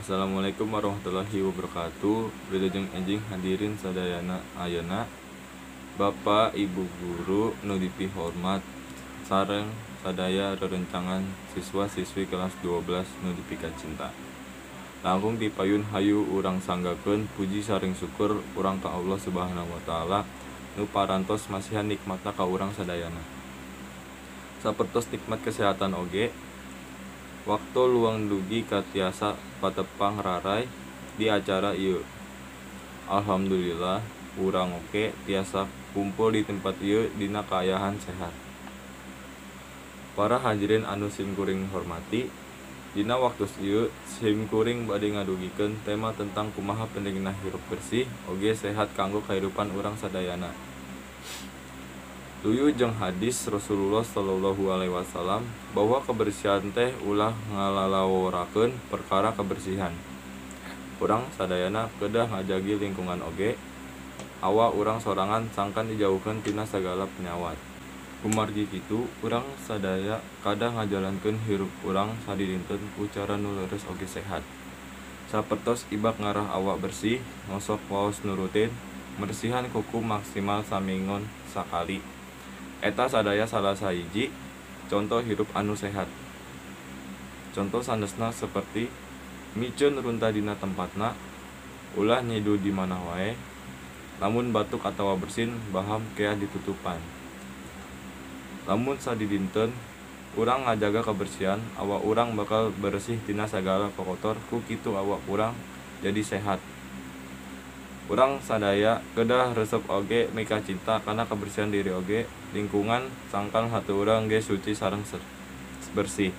Assalamualaikum warahmatullahi wabarakatuh. Wilujeng enjing hadirin sadayana ayeuna, Bapak Ibu guru nu dipihormat sareng sadaya rerencangan siswa-siswi kelas 12 nu dipikacinta. Langkung ti payun hayu urang sanggakeun puji sareng syukur urang ka Allah Subhanahu wa taala nu parantos masihan nikmatna ka urang sadayana. Sapertos nikmat kesehatan oge waktu luang dugi ka tiasa patepang raray di acara ieu. Alhamdulillah urang oge tiasa kumpul di tempat ieu dina kaayaan sehat. Para hadirin anu simkuring hormati, dina waktos ieu simkuring bade ngadugikeun tema tentang kumaha pentingna hirup bersih oge sehat kanggo kahirupan urang sadayana. Luyu jeung hadis Rasulullah sallallahu alaihi wasallam bahwa kebersihan teh ulah ngalalaworakeun perkara kebersihan. Urang sadayana kedah ngajagi lingkungan oge awak urang sorangan sangkan dijauhkeun tina sagala penyawat. Kumargi kitu, urang sadaya kadah ngajalankeun hirup urang sadidinten ku cara nu leres oge sehat. Sapertos ibak ngarah awak bersih, ngosok waos nu rutin, mersihan kuku maksimal samingon sakali. Eta sadaya salah sahiji conto hirup anu sehat. Conto sanesna seperti miceun runtah dina tempatna, ulah nyidu di mana wae, lamun batuk atawa bersin baham keah ditutupan. Lamun sadidinten urang ngajaga kebersihan, awak urang bakal beresih tina sagala kokotor, ku kitu awak urang jadi sehat. Urang sadaya kedah resep oge mikacinta kana kebersihan diri oge lingkungan sangkan hate urang ge suci sareng bersih.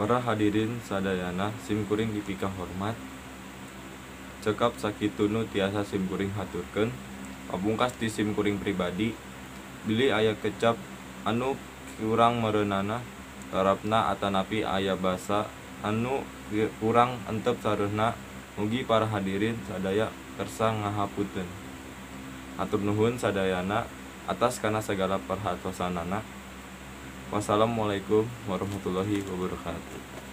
Para hadirin sadayana simkuring dipikahormat. Cekap sakitu nu tiasa simkuring haturkeun. Pamungkas ti simkuring pribadi, bilih aya kecap anu kurang mereunana tarapna atanapi aya basa anu kurang entep sareuhna, mugi para hadirin sadaya kersa ngahapunten. Hatur nuhun sadayana atas kana sagala perhatosanana. Wassalamualaikum warahmatullahi wabarakatuh.